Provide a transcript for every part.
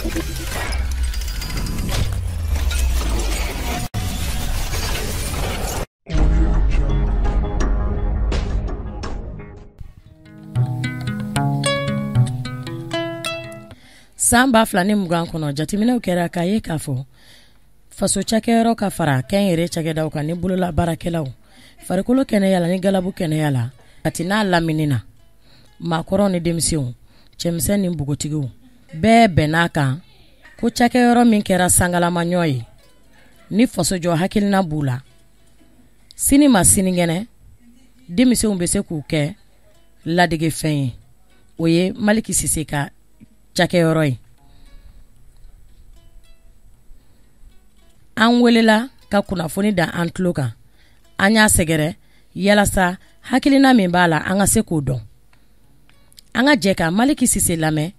San 2020 kɔnɔ, jateminɛw kɛra k'a ye k'a fɔ faso cakɛyɔrɔ ka fara kɛnyɛrɛ cakɛdaw kan ni bolola baarakɛlaw farikolo kɛnɛya la ni galabu kɛnɛya la Kati n'a lamini na, maakɔrɔw ni denmisɛnw, cɛmisɛn ni npogotigiw, bɛɛ bɛnn'a kan ko cakɛyɔrɔ min kɛra sangalamaɲɔ ye ni fasojɔ hakilina b'u la, sini ma sinikɛnɛ denmisɛnw bɛ se k'u kɛ ladegefɛn ye, o ye Maliki Sise ka cakɛyɔrɔ ye. An welela ka kunnafoni da an tulo kan, an y'a sɛgɛrɛ yalasa hakilina min b'a la an ka se k'o dɔn. An ka jɛ ka Maliki Sise lamɛn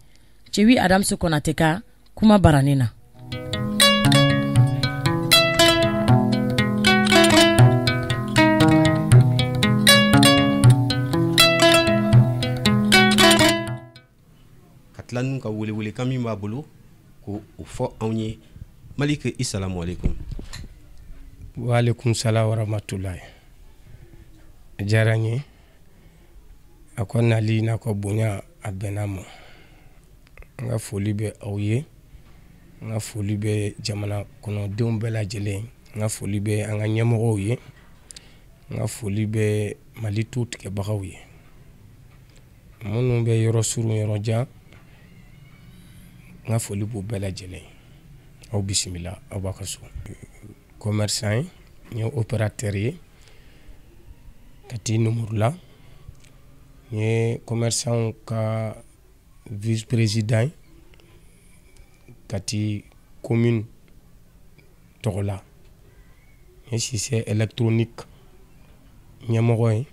Cewi Adamsi Konate ka kuma baranin na. Ka tila n'u ka welewelekan min b'a bolo ko o fɔ anw ye. Maliki, i salamu aleykum. Waaleykum salam warahmatulahi. A diyara n ye a ko nali n'a ka bonya a bɛnna ma. N ka foli bɛ aw ye, n ka foli bɛ jamana kɔnɔdenw bɛɛ lajɛlen, n ka foli bɛ an ka ɲɛmɔgɔw ye, n ka foli bɛ Mali tu tigɛbagaw ye, minnu bɛ yɔrɔ surun yɔrɔ jan, n ka foli b'u bɛɛ lajɛlen. Aw bisimila aw b'a ka so. Commerçant ye, n ye opérateur ye Kati Numurula, n ye commerçant ka vice président ye Kati commune tɔgɔ la, n ye Sise électronique ɲɛmɔgɔ ye,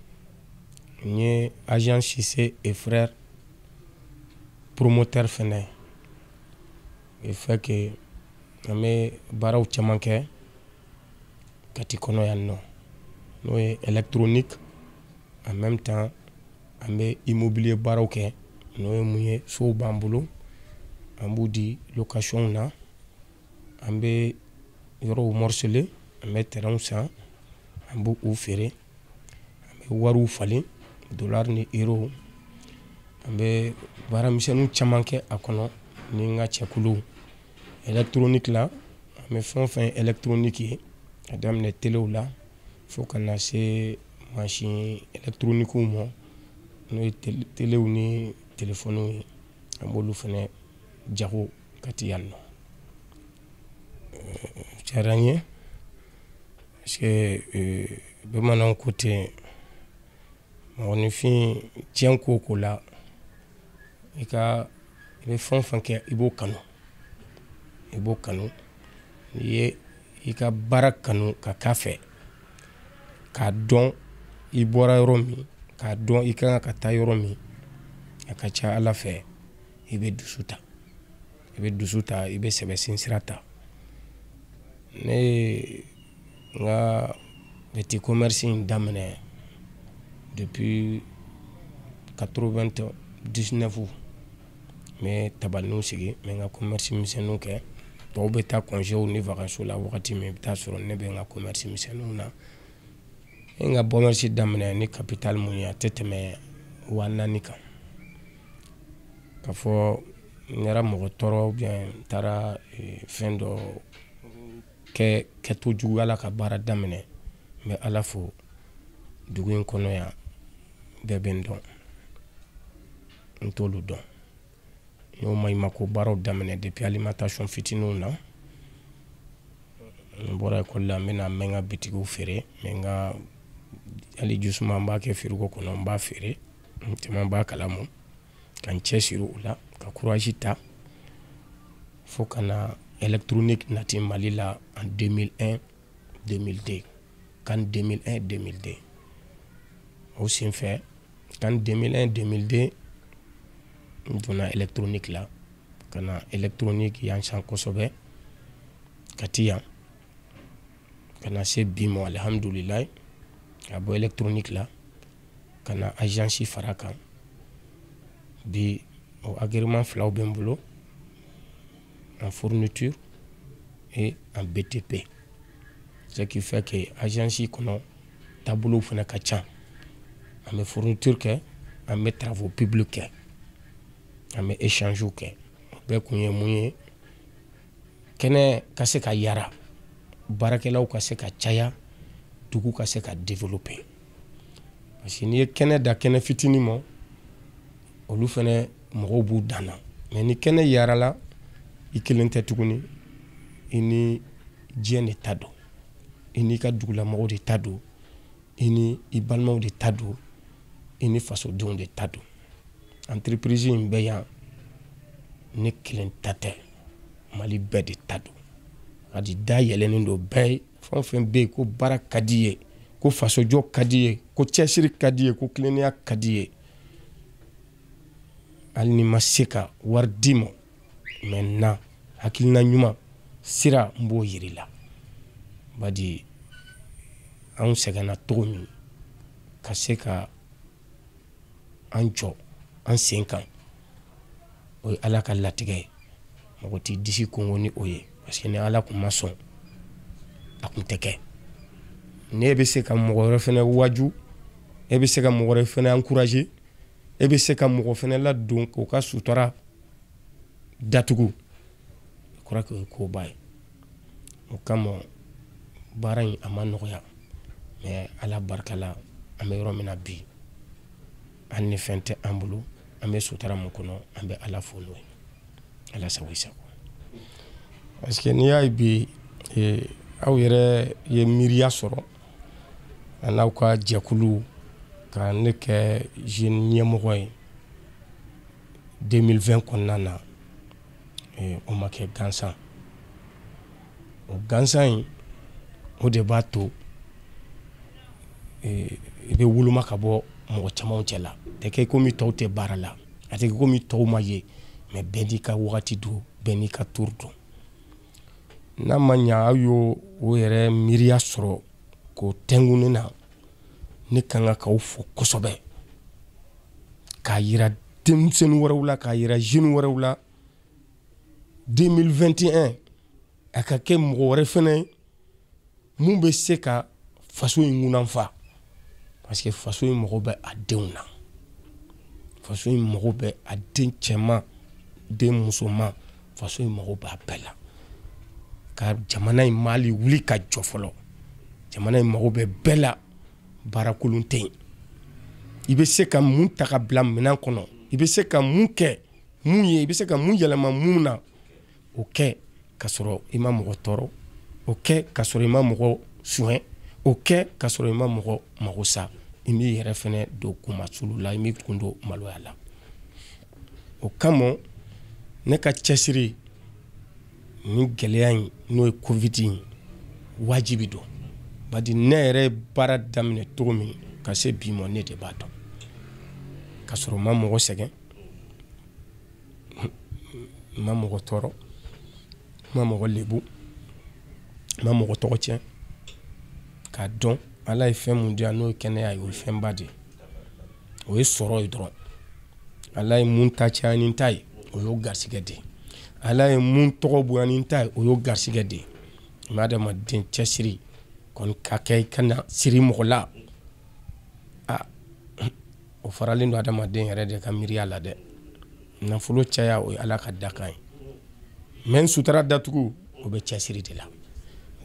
n ye agent Sise et frère promoteur fɛnɛ ye. Fait que an bɛ baaraw caman kɛ Kati kɔnɔ yan nɔ, n'o ye électronique, en même temps an bɛ immobilier baaraw kɛ, n'o ye mun ye, sow b'an bolo, an b'u di location na, an bɛ yɔrɔw morceler, an bɛ terrainw san, an b'u u feere, an bɛ wariw falen, dollar ni euro. An bɛ baaramisɛnninw caman kɛ a kɔnɔ ni n ka cɛkuluw. Électronique la, an bɛ fɛn o fɛn électronique ye, ka daminɛ telew la fo ka na se machine électronique ma, n'o ye telew ni telefɔniw ye, an b'olu fɛnɛ jago Kati yan nɔ. Diyara n ye parce que bamananw ko ten, mɔgɔninfin diɲɛ ko o ko la, i ka i bɛ fɛn o fɛn kɛ, i b'o kanu, i b'o kanu. N'i ye i ka baara kanu ka k'a fɛ, k'a dɔn i bɔra yɔrɔ min, k'a dɔn i ka kan ka taa yɔrɔ min, a ka ca Ala fɛ i bɛ dusu ta, i bɛ dusu ta, i bɛ sɛbɛ sinsira ta. Ne ye n ka petit commerce in daminɛ depuis 99. N bɛ tabaliniw sigi, n bɛ n ka commerce misɛnninw kɛ. Tɔw bɛ taa congéw ni vacances la wagati min, i bɛ taa sɔrɔ ne bɛ n ka commerce misɛnninw na. Ne ye n ka commerce daminɛ ni capital mun ye, a tɛ tɛmɛ 4000 kan. K'a fɔ n kɛra mɔgɔ tɔɔrɔ ou bien n taara fɛn dɔ kɛ kɛto juguya la ka baara daminɛ, n bɛ Ala fo, dugu in kɔnɔ yan bɛɛ bɛ n dɔn, n t'olu dɔn. N y'o maɲumako baaraw daminɛ depuis alimentation fitininw na. N bɔra ekɔli la, n bɛna n bɛ n ka bitigiw feere, n bɛ n ka hali jusuma n b'a kɛ frigo kɔnɔ, n b'a feere, n caman b'a kalama, ka n cɛsiri o la, ka courage ta fo ka na électronique nati Mali la en 2001 2002, kan 2001 2002. O senfɛ, kan 2001 2002, n donna électronique la, ka na électronique yan san kosɛbɛ Kati yan, ka na se bi ma, alihamudulilayi, ka bɔ électronique la ka na agence fara kan. Bi o agrément filaw bɛ n bolo. en fourniture et en BTP. Ce qui fait que agence kɔnɔ taabolow fana ka ca. An bɛ fourniture kɛ, an bɛ travaux publics kɛ, an bɛ échange kɛ. O bɛɛ kun ye mun ye? Kɛnɛ ka se ka yara, baarakɛlaw ka se ka caya, dugu ka se ka développer. Parce que n'i ye kɛnɛ da kɛnɛ fitinin ma, olu fana mɔgɔw b'u dan na. Mais ni kɛnɛ yarala, i kelen tɛ tuguni, i ni diɲɛ de ta don, i n'i ka dugulamɔgɔw de ta don, i ni i balimaw de ta don, i ni fasodenw de ta don. Entreprise in bɛ yan, ne kelen ta tɛ, Mali bɛɛ de ta don. Kadi da yɛlɛnnen don bɛɛ ye. Fɛn o fɛn bɛ yen ko baara ka di ye, ko fasojɔ ka di ye, ko cɛsiri ka di ye, ko tilennenya ka di ye, hali ni ma se ka wari d'i ma, mais na hakilina ɲuman sira n b'o yir'i la. Badi anw sɛgɛnna cogo min ka se ka an jɔ an sen kan, o ye Ala ka latigɛ ye. Mɔgɔ t'i disi kɔngɔ ni o ye, parce que ni Ala kun ma sɔn a kun tɛ kɛ. Ne bɛ se ka mɔgɔ wɛrɛ fɛnɛ waju, e bɛ se ka mɔgɔ wɛrɛ fɛnɛ encourager, e bɛ se ka mɔgɔ fɛnɛ ladon k'o ka sutura datugu. Je crois que o ye koba ye. O kama baara in a ma nɔgɔya, mais Ala barika la an bɛ yɔrɔ min na bi, hali ni fɛn tɛ an bolo, an bɛ sutura mun kɔnɔ, an bɛ Ala fo n'o ye. Ala sago i sago. Parce que n'i y'a ye bi, aw yɛrɛ ye miiriya sɔrɔ a n'aw ka jɛkulu ka ne kɛ jeune ɲɛmɔgɔ ye 2020 kɔnɔna na, o ma kɛ gansan. O gansan in, o de b'a to i bɛ woloma ka bɔ mɔgɔ camanw cɛ la. A tɛ kɛ komi tɔw tɛ baara la, a tɛ kɛ komi tɔw ma ye, mais bɛɛ n'i ka wagati don, bɛɛ n'i ka tour don. N'a ma ɲa aw y'o o yɛrɛ miiriya sɔrɔ k'o tɛnku ne na, ne kan ka k'aw fo kosɛbɛ, k'a yira denmisɛnnin wɛrɛw la, k'a yira jeune wɛrɛw la. 2021 a ka kɛ mɔgɔ wɛrɛ fɛnɛ ye mun bɛ se ka faso in ŋunanfa. Parce que faso in mago bɛ a denw na, faso in mago bɛ a den cɛman, den musoman, faso in mago b'a bɛɛ la. Ka jamana in mali wuli ka jɔ fɔlɔ. Jamana in mago bɛ bɛɛ la, baarakolon tɛ yen. I bɛ se ka mun ta ka bila minɛn kɔnɔ, i bɛ se ka mun kɛ mun ye, i bɛ se ka mun yɛlɛma mun na, o kɛ ka sɔrɔ i ma mɔgɔ tɔɔrɔ, o kɛ ka sɔrɔ i ma mɔgɔ suɲɛ, o kɛ ka sɔrɔ i ma mɔgɔ mago sa. I m'i yɛrɛ fɛnɛ don kumasulu la, i m'i kun don maloya la. O kama ne ka cɛsiri ni gɛlɛya in, n'o ye Covid in, wajibi don. Badi ne yɛrɛ ye baara daminɛ cogo min ka se bi ma, ne de b'a dɔn. Ka sɔrɔ n ma mɔgɔ sɛgɛn, n ma mɔgɔ tɔɔrɔ, n ma mɔgɔ lebu, n ma mɔgɔ tɔgɔ tiɲɛ. K'a dɔn Ala ye fɛn mun di yan n'o ye kɛnɛya ye, o ye fɛnba de ye, o ye sɔrɔ ye dɔrɔn. Ala ye mun ta caya ni ta ye, o y'o garisɛgɛ de ye. Ala ye mun tɔgɔ bonya ni ta ye, o y'o garisɛgɛ de ye. Mais adamaden cɛsiri kɔni ka kɛ i kana siri mɔgɔ la, a o faralen don adamaden yɛrɛ de ka miiriya la dɛ. Nafolo caya, o ye Ala ka dakan ye, mais n sutura datugu, o bɛ cɛsiri de la.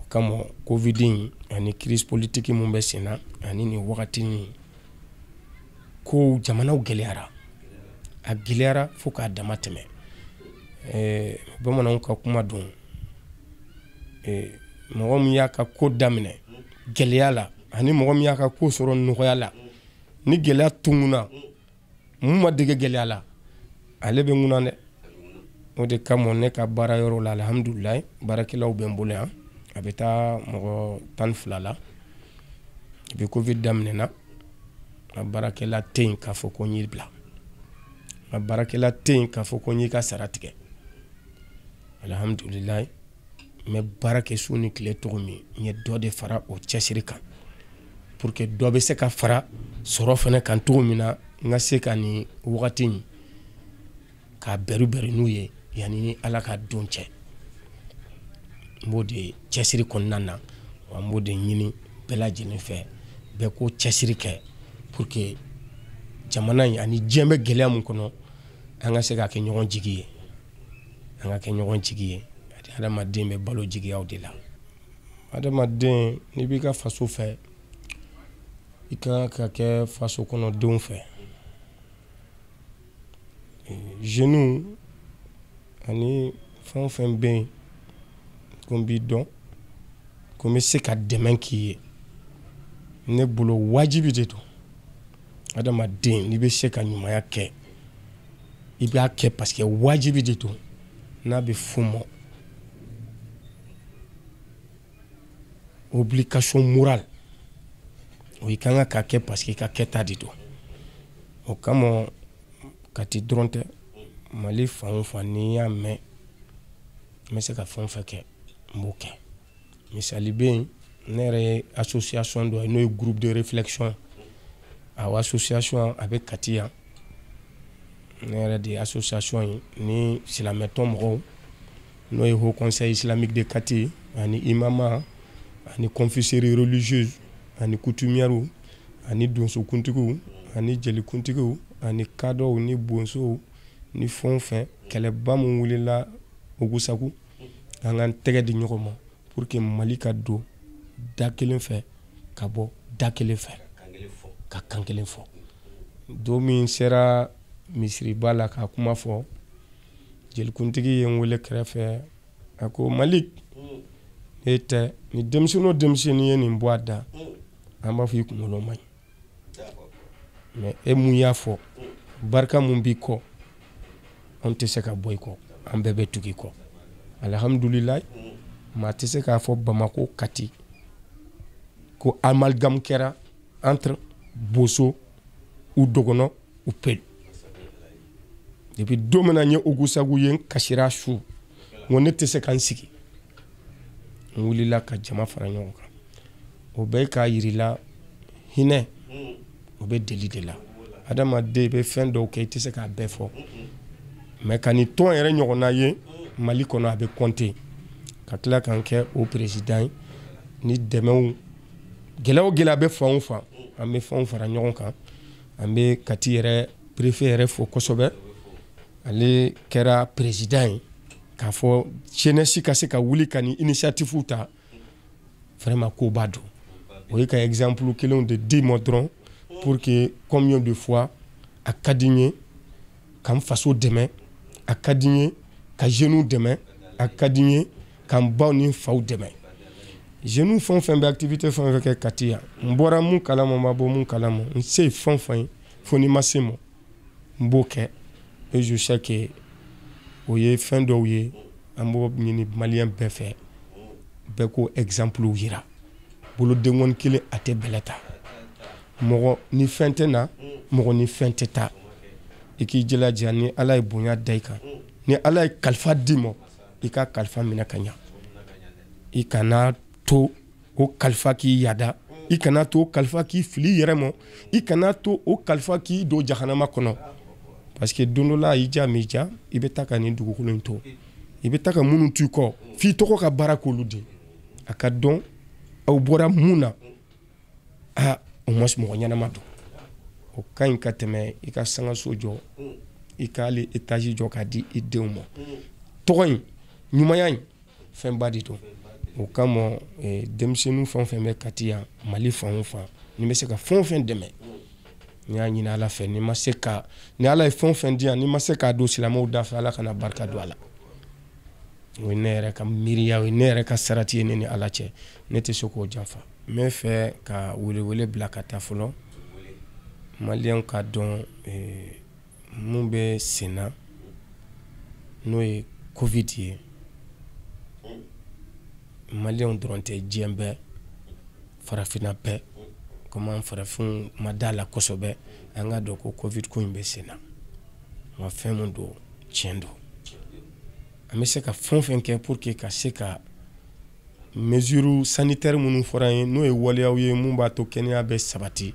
O kama Covid in ani crise politique mun bɛ sen na ani nin wagati in ko jamanaw gɛlɛyara, a gɛlɛyara fo k'a dama tɛmɛ. Bamananw ka kuma don, mɔgɔ min y'a ka ko daminɛ gɛlɛya la ani mɔgɔ min y'a ka ko sɔrɔ nɔgɔya la, ni gɛlɛya tununa, mun ma dege gɛlɛya la, ale bɛ ŋuna dɛ. O de kama ne ka baara yɔrɔ la, alihamudulilayi, baarakɛlaw bɛ n bolo yan, a bɛ taa mɔgɔ 12 la. Depuis Covid daminɛna, n ka baarakɛla tɛ yen k'a fɔ ko n y'i bila, n ka baarakɛla tɛ yen k'a fɔ ko n y'i ka sara tigɛ. Alihamudulilayi, n bɛ baara kɛ su ni tile cogo min, n ye dɔ de fara o cɛsiri kan pour que dɔ bɛ se ka fara sɔrɔ fɛnɛ kan cogo min na, n ka se ka nin wagati in k'a bɛri bɛri n'u ye yanni ni Ala ka don cɛ. N b'o de cɛsiri kɔnɔna na, wa n b'o de ɲini bɛɛ lajɛlen fɛ, bɛɛ k'o cɛsiri kɛ pour que jamana in ani diɲɛ bɛ gɛlɛya mun kɔnɔ, an ka se ka kɛ ɲɔgɔn jigi ye, an ka kɛ ɲɔgɔn jigi ye. Adamaden bɛ balo jigiyaw de la. Adamaden, n'i b'i ka faso fɛ, i ka kan ka kɛ faso kɔnɔdenw fɛ, jeunes ani fɛn o fɛn bɛ yen ko n b'i dɔn, ko n bɛ se ka dɛmɛ k'i ye. Ne bolo, wajibi de don. Adamaden, n'i bɛ se ka ɲumanya kɛ, i b'a kɛ, parce que wajibi de don, n'a bɛ f'o ma obligation morale. O i kan ka kɛ parce que i ka kɛta de don. O kama, Kati dɔrɔn tɛ, Mali fan o fan, n'i y'a mɛn n bɛ se ka fɛn o fɛn kɛ, n b'o kɛ. Misali bɛ yen, ne yɛrɛ ye association dɔ ye, n'o ye groupe de réflexion. Awɔ, association a bɛ Kati yan. Ne yɛrɛ de ye association ye ni silamɛtɔn mɔgɔw, n'o ye Haut Conseil islamique de Kati, ani imama, ani confrérie religieuse, ani coutumière, ani donsokuntigiw, ani jelikuntigiw, ani kadɔw, ni bonsow, ni fɛn o fɛn. Kɛlɛba mun wulila Ogosagu, an k'an tɛgɛ di ɲɔgɔn ma pour que Mali ka don da kelen fɛ, ka bɔ da kelen fɛ, ka kan kelen fɔ. Don min sera misiriba la ka kuma fɔ, jelikuntigi ye n wele kɛrɛfɛ, a ko: "Mali, e tɛ ni denmisɛnnin o denmisɛnnin ye nin bɔ a da, an b'a fɔ i kunkolo man ɲi. Mais e mun y'a fɔ, barika mun b'i kɔ, anw tɛ se ka bɔ i kɔ, an bɛɛ bɛ tugu i kɔ." Alihamudulilayi, maa tɛ se k'a fɔ Bamako, Kati ko amalgame kɛra entre Boso ou Dɔgɔnɔ ou Peul. Depuis don min na n ye Ogosagu ye, n kasira su, n ko ne tɛ se ka n sigi. N wulila ka jama fara ɲɔgɔn kan. O bɛɛ k'a yirila hinɛ o bɛ deli de la. Adamaden, i bɛ fɛn dɔw kɛ, i tɛ se k'a bɛɛ fɔ, mais ka nin tɔn yɛrɛ ɲɔgɔnna ye Mali kɔnɔ, a bɛ compter, ka tila k'an kɛ o président ye. Ni dɛmɛw, gɛlɛya o gɛlɛya bɛ fan o fan, an bɛ fɛnw fara ɲɔgɔn kan. An bɛ Kati yɛrɛ préfet yɛrɛ fo kosɛbɛ. Ale kɛra président ye k'a fɔ jeunesse ka se ka wuli ka nin initiative ta. Vraiment, koba don. O ye ka exemple kelenw de di ma dɔrɔn pour que combien de fois a ka di n ye ka n faso dɛmɛ, a ka di n ye ka jeunes dɛmɛ, a ka di n ye ka n baw ni n faw dɛmɛ. Jeunes fɛn o fɛn bɛ activité fɛn o fɛn kɛ Kati yan, n bɔra mun kalama, n ma bɔ mun kalama, n se ye fɛn o fɛn ye, fo ni ma se ma, n b'o kɛ. Et je sais que o ye fɛn dɔw ye, an b'o ɲini malien bɛɛ fɛ, bɛɛ k'o exemple yira. Bolodenkɔni kelen a tɛ bɛlɛ ta. Mɔgɔ ni fɛn tɛ na, mɔgɔ ni fɛn tɛ taa. I k'i jilaja, ni Ala ye bonya da i kan, ni Ala ye kalifa d'i ma, i ka kalifa minɛ ka ɲa. I kana to o kalifa k'i yada, i kana to o kalifa k'i fili i yɛrɛ ma, i kana to o kalifa k'i don jahanama kɔnɔ, parce que don dɔ la, i ja m'i ja, i bɛ taa ka nin dugukolo in to, i bɛ taa ka minnu to i kɔ, f'i tɔgɔ ka baara k'olu de, a ka dɔn aw bɔra mun na. A au moins mɔgɔ ɲɛnama don, o ka ɲi ka tɛmɛ i ka sangaso jɔ, i ka hali étage jɔ k'a di i denw ma. Tɔgɔ in, ɲumanya in, fɛnba de don. O kama, denmisɛnnin fɛn o fɛn bɛ Kati yan, Mali fan o fan, ni bɛ se ka fɛn o fɛn dɛmɛ, n y'a ɲini Ala fɛ, ni ma se ka, ni Ala ye fɛn o fɛn di yan, ni ma se k'a don silamɛw da fɛ, Ala kana barika don a la. O ye ne yɛrɛ ka miiriya, o ye ne yɛrɛ ka sarati ye ne ni Ala cɛ, ne tɛ se k'o janfa. N bɛ fɛ ka welewele bila ka taa fɔlɔ, maliyɛnw ka dɔn mun bɛ sen na, n'o ye Covid ye. Maliyɛnw dɔrɔn tɛ, diɲɛ bɛɛ, farafinna bɛɛ. Komi an farafinw ma da la kosɛbɛ, an ka dɔn ko Covid ko in bɛ sen na, wa fɛn min don, tiɲɛ don. An bɛ se ka fɛn o fɛn kɛ pour que ka se ka mesures sanitaires minnu fɔra an ye, n'o ye waleyaw ye mun b'a to kɛnɛya bɛ sabati,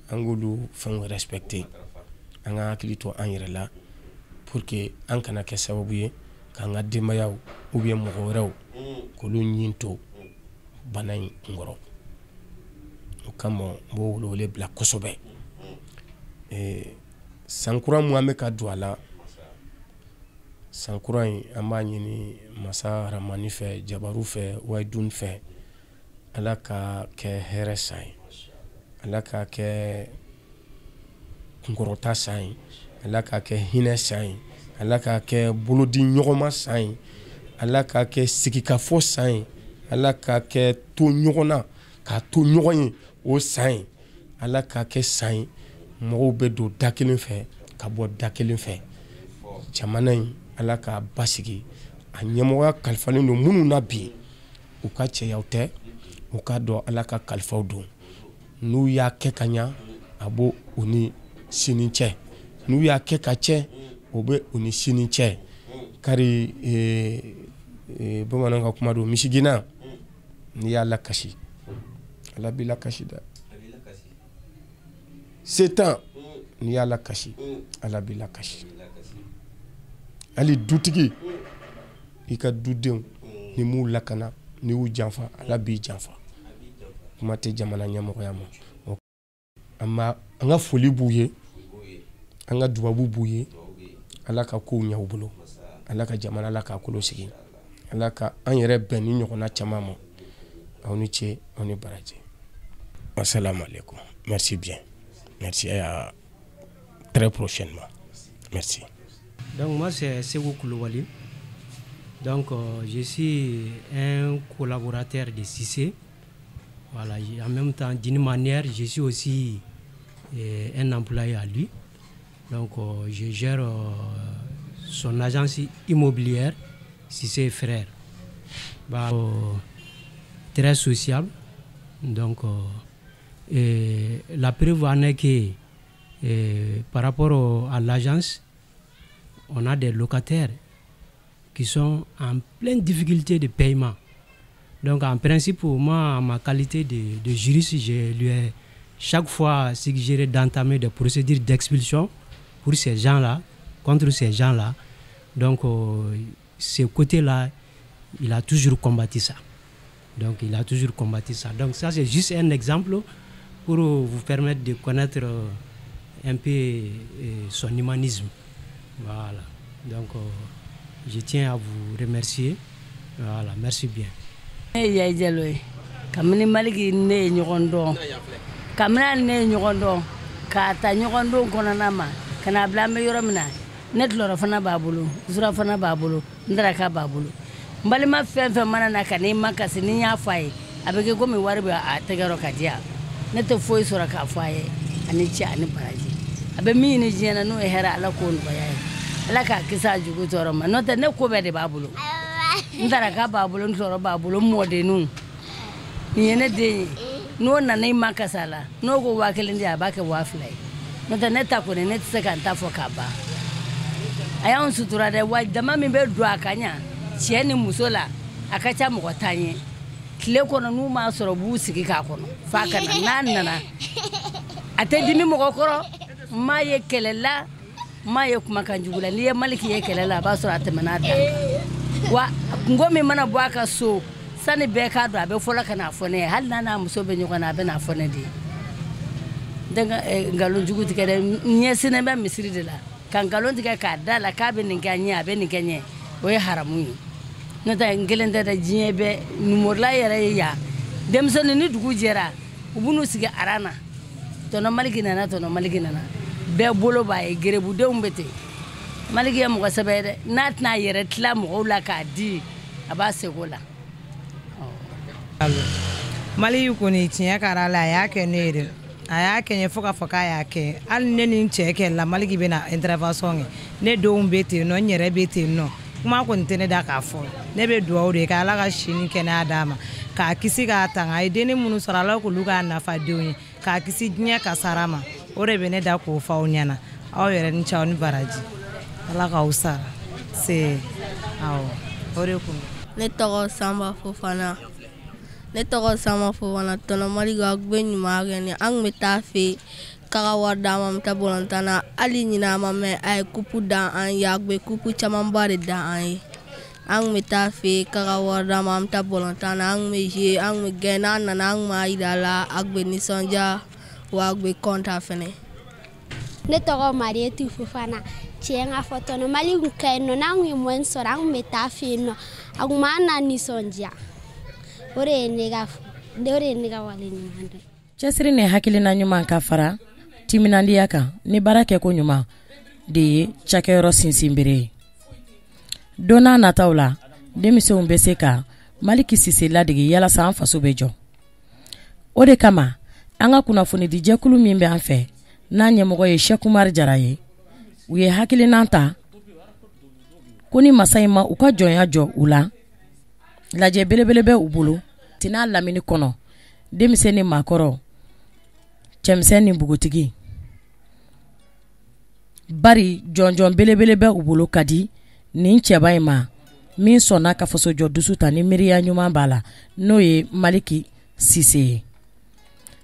an k'olu fɛnw respecter. An ka hakili to an yɛrɛ la pour que an kana kɛ sababu ye k'an ka denbayaw ou bien mɔgɔ wɛrɛw. K'olu ɲin to bana in kunkɔrɔ. O kama n b'o welewele bila kosɛbɛ. Sankura mun an bɛ ka don a la, sankura in an b'a ɲini masa Ramani fɛ, Jabaru fɛ, Wayidun fɛ, Ala ka kɛ hɛrɛ san ye, Ala ka kɛ kunkɔrɔta san ye, Ala ka kɛ hinɛ san ye, Ala ka kɛ bolodi ɲɔgɔnma san ye, Ala ka kɛ sigikafɔ san ye, Ala ka kɛ to ɲɔgɔn na k'a to ɲɔgɔn ye o san ye, Ala ka kɛ san ye mɔgɔw bɛ don da kelen fɛ ka bɔ da kelen fɛ. Jamana in Ala k'a basigi. A ɲɛmɔgɔya kalifalen don minnu na bi, u ka cɛyaw tɛ, u k'a dɔn Ala ka kalifaw don. N'u y'a kɛ ka ɲa, a b'o u ni sini cɛ, n'u y'a kɛ ka cɛ, o bɛ u ni sini cɛ. Kari bamananw ka kuma don, misigina n'i y'a lakasi, Ala b'i lakasi dɛ. Setan n'i y'a lakasi, Ala b'i lakasi. Hali dutigi, i ka dudenw ni m'u lakana, n'i y'u janfa, Ala b'i janfa. Kuma tɛ jamana ɲɛmɔgɔya ma. An an ka foli b'u ye, an ka dubabu b'u ye. Ala ka kow ɲɛ u bolo, Ala ka jamana la k'a kolo sigi, Ala ka an yɛrɛ bɛn ni ɲɔgɔnna caman ma. Aw ni ce, aw ni baraji. Assalamu alaikum. Merci bien. Merci et à très prochainement. Merci. Donc moi c'est Ségou Koulibaly. Donc je suis un collaborateur de Cissé. Voilà, en même temps, d'une manière, je suis aussi un employé à lui. Donc je gère son agence immobilière, Cissé Frères. Bah, très sociable. Donc et la preuve en est que par rapport à l'agence, on a des locataires qui sont en pleine difficulté de paiement. Donc en principe, moi, en ma qualité de juriste, je lui ai chaque fois suggéré d'entamer des procédures d'expulsion pour ces gens-là, contre ces gens-là. Donc ce côté-là, il a toujours combattu ça. Donc il a toujours combattu ça. Donc ça, c'est juste un exemple pour vous permettre de connaître un peu son humanisme. Voilà. Donc je tiens à vous remercier. Voilà, merci bien. Ne ye Jalo ye. Kabini Maliki ne ye ɲɔgɔn dɔn, kabini ale ne ye ɲɔgɔn dɔn k'a ta ɲɔgɔn dɔn kɔnɔna ma ka n'a bila an bɛ yɔrɔ min na, ne tulɔrɔ fana b'a bolo, zura fana b'a bolo, n daraka b'a bolo. N balima fɛn fɛn mana na ka n'i ma kasi, ni n y'a fɔ a ye, a bɛ kɛ komi wari bɛ a tɛgɛ rɔ ka di yan. Ne tɛ foyi sɔrɔ k'a fɔ a ye, ani cɛ ani baraji. A bɛ min ɲini diɲɛ na n'o ye hɛrɛ, Ala k'o nɔgɔya ye, Ala k'a kisi a jugu tɔɔrɔ ma. N'o tɛ ne ko bɛɛ de b'a bolo. N daraka b'a bolo, n tulɔrɔ b'a bolo, n mɔdenninw. Nin ye ne den ye. N'o nana i ma kasa la, n'o ko 5000 di, a b'a kɛ 2000 ye. N'o tɛ ne ta kɔni, ne tɛ se ka n ta fɔ k'a ban. A y'anw sutura dɛ, wa dama min bɛ don a kan ɲa cɛ ni muso la, a ka ca mɔgɔ tan ye. Tile kɔnɔ n'u m'a sɔrɔ, u b'u sigi k'a kɔnɔ f'a ka na. N'a nana, a tɛ dimi mɔgɔ kɔrɔ. N m'a ye kɛlɛ la, n m'a ye kumakan jugu la. N'i ye Maliki ye kɛlɛ la, a b'a sɔrɔ a tɛmɛna a dan kan. Wa kungo min mana bɔ a ka so, sani bɛɛ k'a dɔn, a bɛ fɔlɔ ka n'a fɔ ne ye. Hali n'a n'a muso bɛ ɲɔgɔn na, a bɛ n'a fɔ ne de ye. N tɛ nkalon jugu tigɛ dɛ, n ɲɛsinnen bɛ misiri de la. Ka nkalon tigɛ k'a da la k'a bɛ nin kɛ n ɲɛ, a bɛ nin kɛ n ɲɛ, o ye haramu ye. N'o tɛ n kelen tɛ dɛ, diɲɛ bɛɛ numorila yɛrɛ ye yan. Denmisɛnnin ni dugu jɛra, u b'u sigi aran na. Tɔnɔ Maliki nana, tɔnɔ Maliki nana. Bɛɛ bolo b'a ye, gerebudenw bɛ ten. Maliki ye mɔgɔ sɛbɛ ye dɛ, n'a tɛna a yɛrɛ tila mɔgɔw la k'a di, a b'a seko la. Maliki kɔni tiɲɛ kɛra la, a y'a kɛ ne ye dɛ. A y'a kɛ n ye fo k'a fɔ k'a y'a kɛ. Hali ne ni n cɛ kɛlɛla, Maliki bɛ na intervention kɛ. Ne denw bɛ ten nɔ, n yɛrɛ bɛ ten nɔ. Kuma kɔni tɛ ne da k'a fɔ. Ne bɛ dugawu de kɛ, Ala ka si ni kɛnɛya d'a ma, k'a kisi k'a tanga. A ye denni minnu sɔrɔ, Ala k'olu k'a nafadenw ye, k'a kisi diɲɛ kasara ma. O de bɛ ne da k'o fɔ aw ɲɛna. Aw yɛrɛ ni ce, aw ni baraji. Ala k'aw sara. Se awɔ, o de kun. Ne tɔgɔ Sanba Fofana. Ne tɔgɔ Sanba Fofana. Tɔnɔ Maliki a bɛ ɲuman kɛ ne. An kun bɛ taa fɛ yen k'a ka wari d'an ma, an bɛ taa balontan na. Hali ɲinɛ a ma mɛn, a ye kupu dan an ye, a bɛ kupu camanba de dan an ye. An kun bɛ taa fɛ yen k'a ka wari d'an ma, an bɛ taa balontan na, an kun bɛ jouer, an kun bɛ gagner. N'an nana, an kun b'a yira a la, a kun bɛ nisɔndiya wa a kun bɛ content fɛnɛ. Ne tɔgɔ Marietu Fofana. Tiɲɛ ka fɔ, tɔnɔ Mali kun ka ɲi nɔ. N'an kun ye moyen sɔrɔ, an kun bɛ taa fɛ yen nɔ, a kun b'an na nisɔndiya. O de ye ne ka wale ɲuman dɔ ye. Cɛsiri ni hakilina ɲuman ka fara timinandiya kan ni baara kɛko ɲuman de ye cakɛyɔrɔ sinsinbere ye. Don n'a nataw la, denmisɛnw bɛ se ka Maliki Sise ladege yalasa an faso bɛ jɔ. O de kama, an ka kunnafonidijɛkulu min bɛ an fɛ, n'a ɲɛmɔgɔ ye Sɛkumari Jara ye, u ye hakilinan ta ko ni masa in ma u ka jɔnya jɔ u la, lajɛ belebele bɛ u bolo tin'a lamini kɔnɔ, denmisɛn ni maakɔrɔ, cɛmisɛn ni npogotigi, bari jɔnjɔn belebele bɛ u bolo ka di nin cɛba in ma min sɔnna ka fasojɔ dusu ta ni miiriya ɲuman b'a la, n'o ye Maliki Sise ye.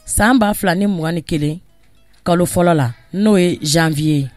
San 2021 kalo fɔlɔ la, n'o ye janvier ye.